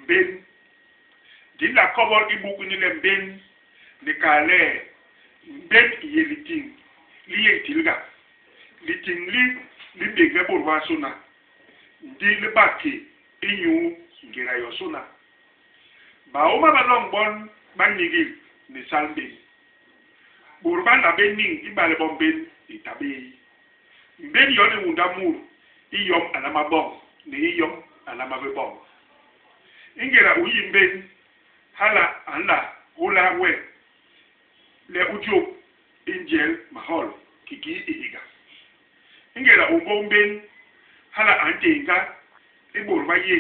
Mbén. Di nla kobol i buk ini le mbén ni kal le mbén i yé litiñ li yé ntilga. Litiñ li li mbéñge bôt bobasôna, ndi li bak ki inyu ngéda yosôna. Baôma ba loñ bon ba nigil ni sal mbén. Bôt ba nla bé niñ ibale bo mbén i ta bé. Mbén yon i unda mut i yom a nlama boñ ni i yom a nlama bé boñ. Ingéda u yi mbén, hala a nla hôla we le u jôp i njel mahol kikii ihiga. Ingéda u mbôk mbén, hala a ntééñga i bôt ba yé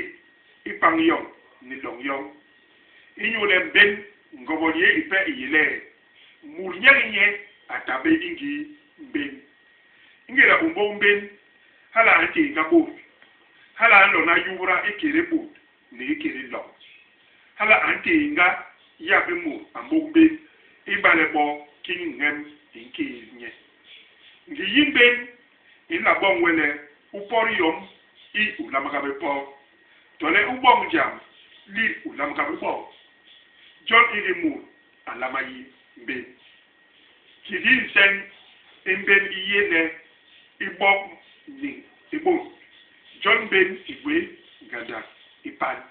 i pañ yoñ ni loñ yoñ. Inyule mbén ngobol yé ipe i yé le, mut nyekinye a ta bé i ngii mbén. Ingéda u mbôk mbén, hala a ntééñga bôt. Hala a nlona yubda ikédé bôt ni ikédé loñ. Hala a ntééñga yak i mut a mbôk mbén ibale bo kiñ ñem i nkéés nye. Ngi yi mbén i nla boñ we le u pot yom i u lamga bé pot, tole u boñ jam li u lamga bé boñ. Jon hiki mut a nlama yi mbén. Kiki nseñ i mbén i yé le i bok niñ i bôt, jon mbén i gwé ngandak i pan.